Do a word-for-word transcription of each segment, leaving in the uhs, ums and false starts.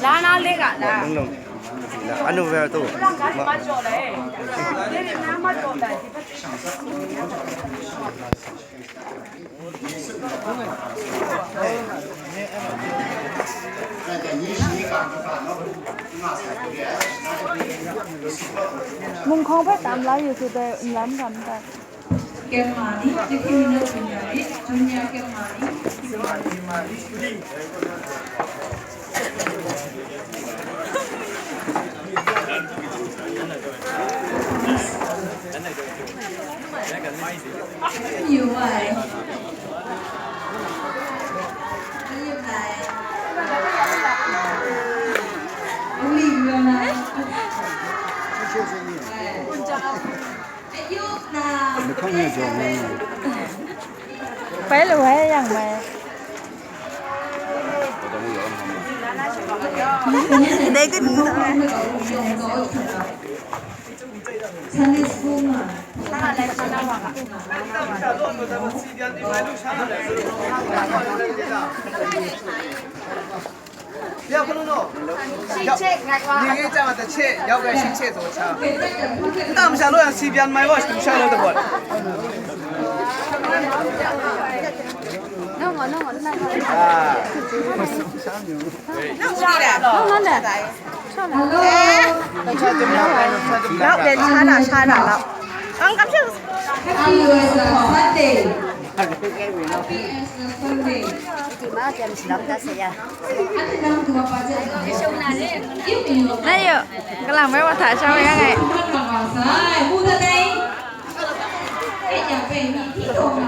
Lana lega la. Anu wer tu. Mung hkawng hpe tam la yu su dai, n lam ga ndai. Kemani, Junior Kemani, Junior Kemani, Bai lu hai yang mai. Dai kan. Sunday school ma. Ya, hpa nu no. 你给讲的切，要不要先切做茶？那我们下楼要随便买，我是下楼的不？啊。 Hello. Hello. Happy as a Sunday. Happy as a Sunday. Ate nang dua pa jan. Ayo, kalang mai wa tha sha mai ngai. Muda dai. Eh, ya pe ni ti dong na.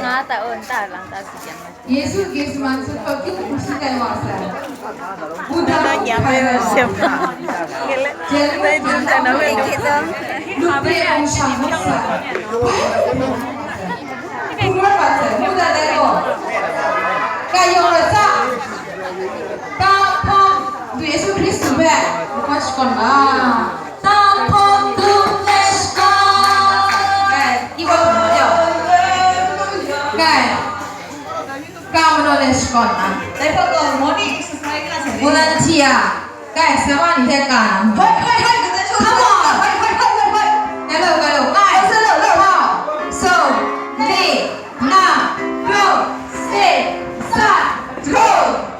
Nga ta on ta lang ta si jan. Yesu Krismas hpe hkum hpyi ai wa sai. Buddha hpe rai wa sai. Jen hpe hkum hpyi ai wa sai. Luk hpe hkum hpyi ai wa sai. Hkum rai wa sai. Buddha dai gaw. Kai yawng rai sa. Tanghpawng du Yesu Hkristu hpe lungkau shakawn ga. Tanghpawng du Yesu Hkristu. Kai, keyboard hkum hpyi ai wa. Kai. Ka manaw le shakawn na. Dai hpe gaw morning exercise nga sai. Volunteer. Kai, sa wa ni hte ka na. Hoi, hoi, hoi, ka tai shawng. Come on. Hoi, hoi, hoi, hoi, hoi. Hello, hello. Kai. Hello, hello. Hpa, so, li, na, ro, se, sa, tro,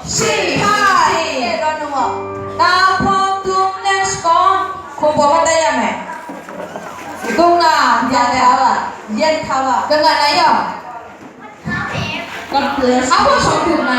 shi, hai. Ye, ro, no. Tanghpawng dung le shakawn. Hkum paw hpa tai ya me. Dung na, ya le. Yen hta wa. Yen hta wa. Ka nga na yawng. God bless. Hpa shawng hkum na.